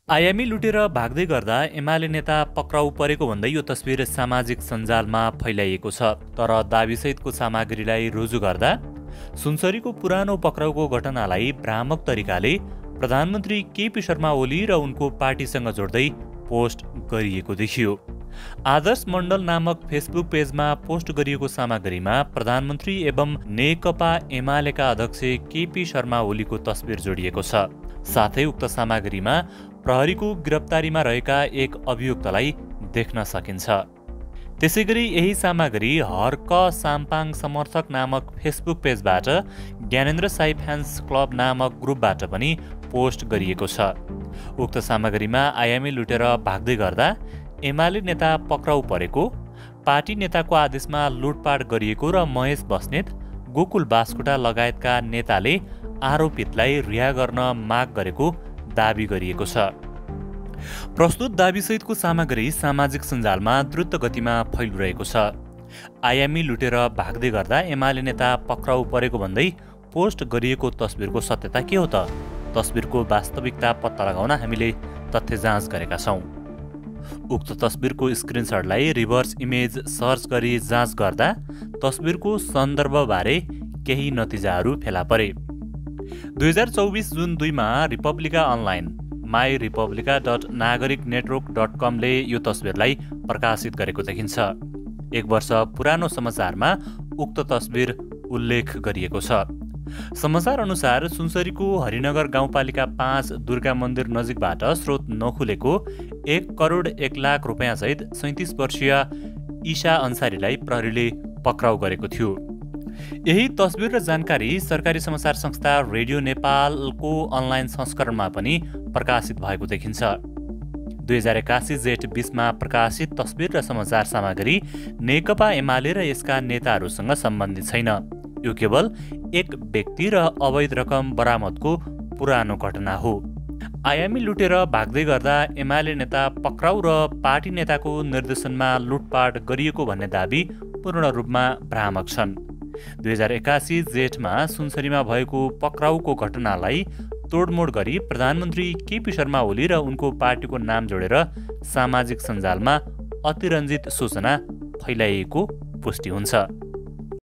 आयामी लुटेर भाग्दै गर्दा एमाले नेता पक्राउ परेको भन्दै यो तस्बिर सामाजिक सञ्जालमा फैलाइएको छ। तर दाबीसहितको सामग्रीलाई रुजु गर्दा सुनसरीको पुरानो पक्राउको घटनालाई भ्रामक तरिकाले प्रधानमन्त्री केपी शर्मा ओली र उनको पार्टीसँग जोड्दै पोस्ट गरिएको देखियो। आदर्श मण्डल नामक फेसबुक पेजमा पोस्ट गरिएको सामग्रीमा प्रधानमन्त्री एवं नेकपा एमालेका अध्यक्ष केपी शर्मा ओलीको तस्बिर जोडिएको छ। साथै उक्त सामग्रीमा प्रहरीको गिरफ्तारीमा रहेका एक अभियुक्तलाई देख्न सकिन्छ। त्यसैगरी यही सामग्री हर्क साम्पाङ समर्थक नामक फेसबुक पेजबाट ज्ञानेन्द्र साई फ्यान्स क्लब नामक ग्रुपबाट पनि पोस्ट गरिएको छ। उक्त सामग्रीमा आयामी लुटेर भाग्दै गर्दा एमाले नेता पक्राउ परेको, पार्टी नेताको आदेशमा लुटपाट गरिएको र महेश बस्नेत, गोकुल बास्कोटा लगायतका नेताले आरोपितलाई रिहा गर्न माग गरेको दाबी गरिएको छ। प्रस्तुत दाबीसहितको सामग्री सामाजिक सञ्जालमा द्रुत गतिमा फैलिरहेको छ। आयामी लुटेर भाग्दै गर्दा एमाले नेता पक्राउ परेको भन्दै पोस्ट गरिएको तस्बिरको सत्यता के हो त? तस्बिरको वास्तविकता पत्ता लगाउन हामीले तथ्य जाँच गरेका छौँ। उक्त तस्बिरको स्क्रिनसटलाई रिभर्स इमेज सर्च गरी जाँच गर्दा तस्बिरको सन्दर्भबारे केही नतिजाहरू फेला परे। 2024 जुन 2 मा रिपब्लिका अनलाइन myrepublica.nagariknetwork.com ले यो तस्बिरलाई प्रकाशित गरेको देखिन्छ। 1 वर्ष पुरानो समाचारमा उक्त तस्बिर उल्लेख गरिएको छ। समाचार अनुसार सुनसरीको हरिनगर गाउँपालिका 5 दुर्गा मन्दिर नजिकबाट स्रोत नखुलेको 1 करोड 1 लाख रुपियाँ सहित 37 वर्षीय ईशा अन्सारीलाई प्रहरीले पक्राउ गरेको थियो। यही तस्बिर र जानकारी सरकारी समाचार संस्था रेडियो नेपालको अनलाइन संस्करणमा पनि प्रकाशित भएको देखिन्छ। 2081 जेठ 20 मा प्रकाशित तस्बिर र समाचार सामग्री नेकपा एमाले र यसका नेताहरूसँग सम्बन्धित छैन। यो केवल एक व्यक्ति र अवैध रकम बरामदको पुरानो घटना हो। आयामी लुटेर भाग्दै गर्दा एमाले नेता पक्राउ र पार्टी नेताको निर्देशनमा लुटपाट गरिएको भन्ने दाबी पूर्ण रूपमा भ्रामक छन्। 2081 जेठमा सुनसरीमा भएको पक्राउको घटनालाई तोडमोड गरी प्रधानमन्त्री केपी शर्मा ओली र उनको पार्टीको नाम जोडेर सामाजिक सञ्जालमा अतिरञ्जित सूचना फैलाइएको पुष्टि हुन्छ।